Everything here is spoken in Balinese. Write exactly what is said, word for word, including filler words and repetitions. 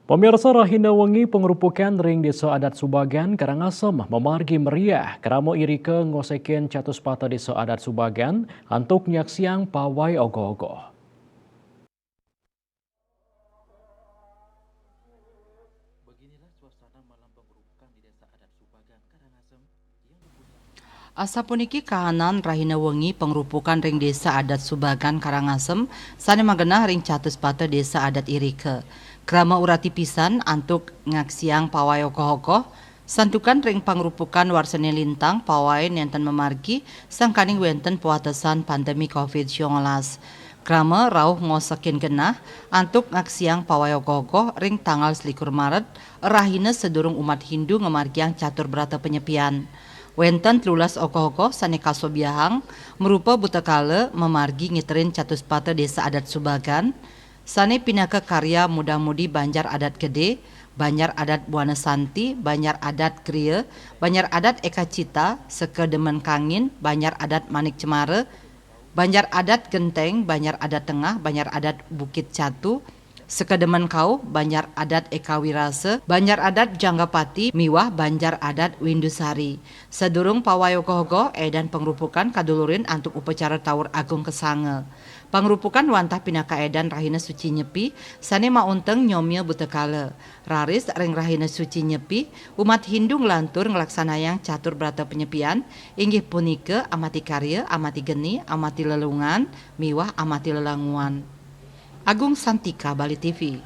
Pemirsa, rahina wengi pengrupukan ring Desa Adat Subagan, Karangasem, mamargi meriah. Krama irika ngosekin catus pata Desa Adat Subagan antuk nyaksiang pawai ogoh-ogoh. Asapuniki kahanan rahina wengi pengrupukan ring Desa Adat Subagan, Karangasem, sane magenah ring catus pata Desa Adat irika. Krama urati pisan antuk nyaksiang pawai ogoh-ogoh, santukan ring pangrupukan warsane lintang pawai nenten mamargi sangkaning wenten pawatesan pandemi covid sembilan belas. Krama rauh ngosekin genah antuk nyaksiang pawai ogoh-ogoh ring tanggal selikur Maret, rahina sadurung umat Hindu ngamargiang catur brata panyepian. Wenten telulas ogoh-ogoh sane kasobiahang, marupa buta kala mamargi ngiterin catus pata Desa Adat Subagan, sane pinaka karya muda-mudi Banjar Adat Gede, Banjar Adat Buana Santi, Banjar Adat Gria, Banjar Adat Eka Cita, Sekedemen Kangin, Banjar Adat Manik Cemara, Banjar Adat Genteng, Banjar Adat Tengah, Banjar Adat Bukit Catu, Sekedemen Kauh, Banjar Adat Eka Wirasa, Banjar Adat Janggapati, miwah Banjar Adat Windusari. Sadurung pawai ogoh-ogoh, edan pangrupukan kadulurin antuk upacara Tawur Agung Kasanga. Pangrupukan wantah pinaka edan rahina suci Nyepi, sane maunteng nyomia buta kala. Raris ring rahina suci Nyepi, umat Hindu nglantur nglaksanayang catur brata panyepian, inggih punika amati karya, amati geni, amati lelungan, miwah amati lelanguan. Agung Santika, Bali T V.